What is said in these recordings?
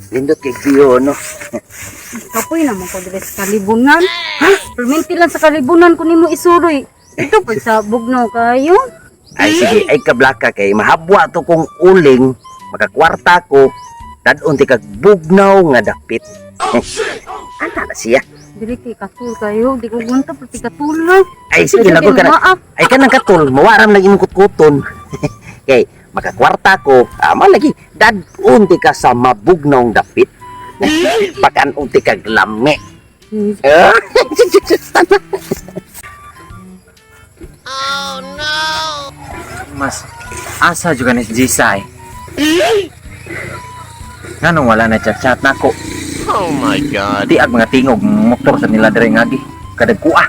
Lindot kay view, no? Kapoy naman ko diri sa kalibunan. Ha? Perminti lang sa kalibunan ko nimo isuroy. Ito pa sa bugnaw kayo. Ay sige, ay kablaka kay mahabwa to kong uling, makakwarta ko, dadon ti kag bugnaw nga dapit. Ana na siya. Dili kay katul kayo, di ko gunta pati katulog. Ay sige, lagot ka na. Ay kanang katul, mawaram lang imong kutkuton. Kay makakwarta ko, ama lagi dadon ti ka sa mabugnawng dapit. Pakan ti kag lami. Eh, Mas asa juga ni si Jisai. Nganong wala na chat-chat nako. Oh my God. Di ag mga tingog motor sa nila dire ngagi. Kadag kuha.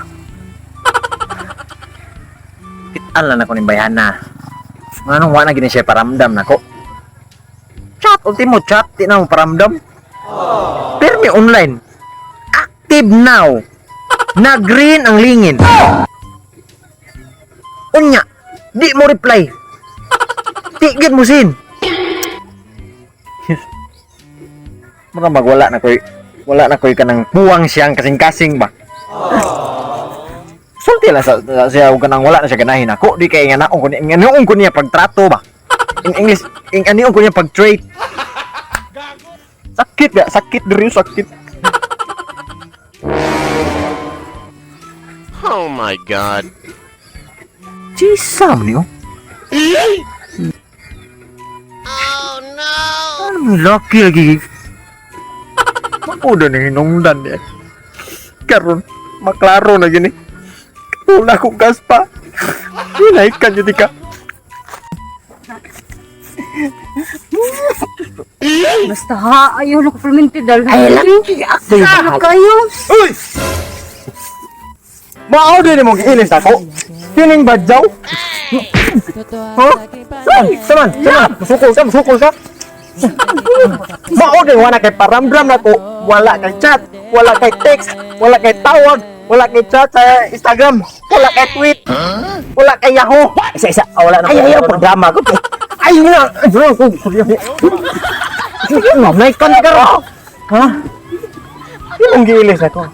Kitaan lang nako ning bayana. Nganong wala gini siya paramdam nako. Chat ultimo chat di na mo paramdam. Permi online. Active now. Na green ang lingin. Unya, di mo reply. Tigit mo sin. Mura magwala na koy wala na koy kanang puwang siyang kasing-kasing ba. Sulti lang sa siya og kanang wala na siya ganahin ako di kay nga naong ko niya nga ko niya pagtrato ba. In English, in aniong ko niya pag-treat. Sakit ba? Sakit diri sakit. Oh my God. Jisa man niyo. Oh no. Ano mo laki lagi? Makuda na hinungdan niya. Karon, maklaro na gini. Wala akong gas pa. Hinaikan yun ka. Basta ha, ayaw na ko perminti dahil. Ay laki ako Ano kayo? Uy! Mao din mo giilis ako. Kining badyaw? Ha? Saan? Saman? Saman? Musukol ka, musukol ka. Mao din wala kay paramdam nako, wala kay chat, wala kay text, wala kay tawag, wala kay chat sa Instagram, wala kay tweet, wala kay Yahoo. Isa isa, ah, wala na. Ay ayaw pagdrama ko. Ay nga, ay nga, Mamay ka na karo. Ha? Imong giilis ako.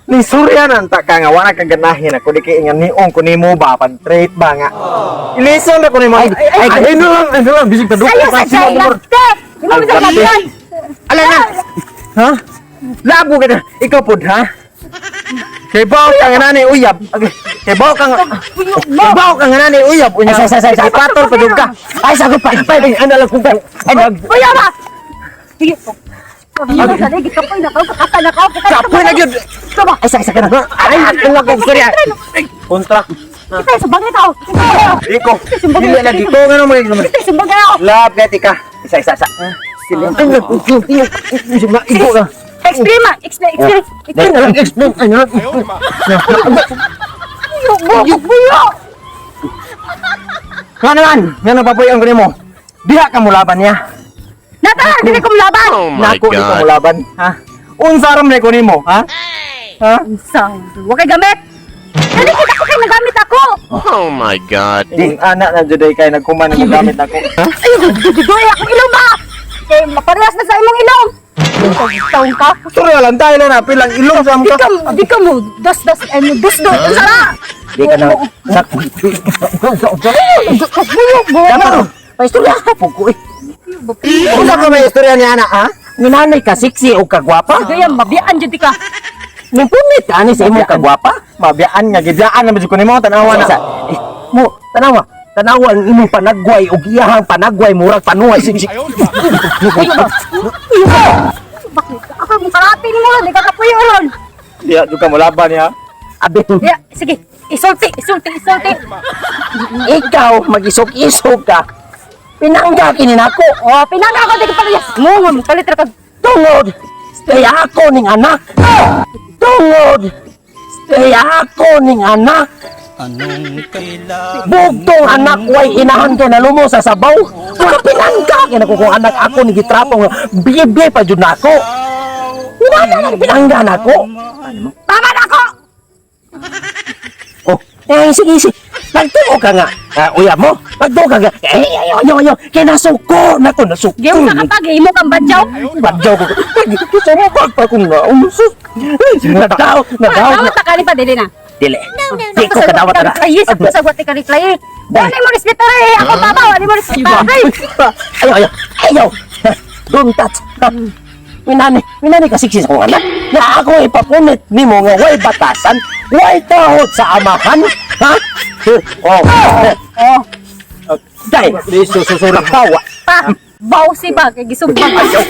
Ni Surya nanta ka nga wala kang ganahin ako di kay nga niong ko nimo ba pag treat ba nga. Ilison na ko nimo. Ay ay ay no lang, ay no lang bisig padukot Ayaw sa siya ilagte! Di mo bisa lagyan! Ala na. Ha? Labo ka na. Ikaw pod ha? Kay baw ka nga nani uyab. Kay baw ka nga. Kay baw ka nga nani uyab. Unya. Ay, say, say, say. Ipatol pa jud ka. Ay sagot pa. Ay, ano lang kung ay nag Kuya ba? Sige. Kapoy na kapoy na kapoy kakata na kapoy. Kapoy na gyud. Ay sa isa ka na. Ay, wala kong storya. Kontra. Kita sa bagay tao. Iko. Dili lagi ko ngano mo gid. Kita sa bagay ako. Lab kay tika. Isa isa isa. Sila. Ay, igo ka. Explain ma, explain, explain. Ay, nalang explain. Ay, nalang. Buyo, buyo. Nga naman, nga nang papuyan ko nimo. Diha ka mulaban niya. Nata, dili ko mulaban. Oh my Nako di ka God. mulaban, ha? Unsa ram ko nimo, ha? Ha? Sa, wa kay gamit. Dali kita ko kay nagamit ako. Oh my God. Di ana na juday kay nagkuman mo gamit ako. Ha? Ay, dududoy akong ilong ba? Kay maparehas na sa imong ilong. Taon ka. Sorry lang tayo na pilang ilong sa Di amka. ka, di ka mo das das ay mo dus do. Unsa na? Di ka na. Sak. Dapat. Paistorya ka po ko eh. Unsa ka may istorya ni ana, ha? Nginanay ka sexy o kagwapa? Gaya mabiyaan jud ka. Nimpunit ka ani sa imong kagwapa? Mabiyaan nga gibiyaan na jud ko nimo tan-awa na. Isa. Eh, mo tanawa. Tanawa ang imong panagway ug iyahang panagway murag panuway. Bakit? Ako mong karate nimo, di ka kapuyo ron. Diha jud ka mulaban niya. Abi, Ya, sige. Isulti, isulti, isulti. ikaw magisog-isog ka. Pinangga kini nako. Oh, pinangga ko di ka parehas. Mo nga mo kalit ra kag Tungod kay ako ning anak. Tungod kay ako ning anak. Bugtong anak way inahan kay nalumo sa sabaw. Wala pinangga kay nako kung anak ako ni gitrapo nga bibi pa jud nako. Wala nang pinangga nako. Tama na ako. Oh, eh sige sige. Nagtuo ka nga. Ah, uyab mo. Nagtuo ka nga. Eh, ayo, ayo, ayo. Kay nasuko. Nako, nasuko. Giunsa ka pa gihimo kang badyaw. Badyaw ko. Sumubag pa kong naon. Sus. Nadaw, nadaw. Dawat ta kani pa dili na. Dili. Di ko kadawat na. Ay, sa sa ka reply. Wala mo respeto eh. Ako baba, wala mo respeto. Ay, Ayo, ayo. Ayo. Don't touch. Minani, minani ka siksi sa kong anak. Na ako ipapunit nimo nga way batasan, way tahod sa amahan. Ha? Oh. Oh, Dai, susurang tawa. pa. Baw si ba kay gisumbag. Ayaw.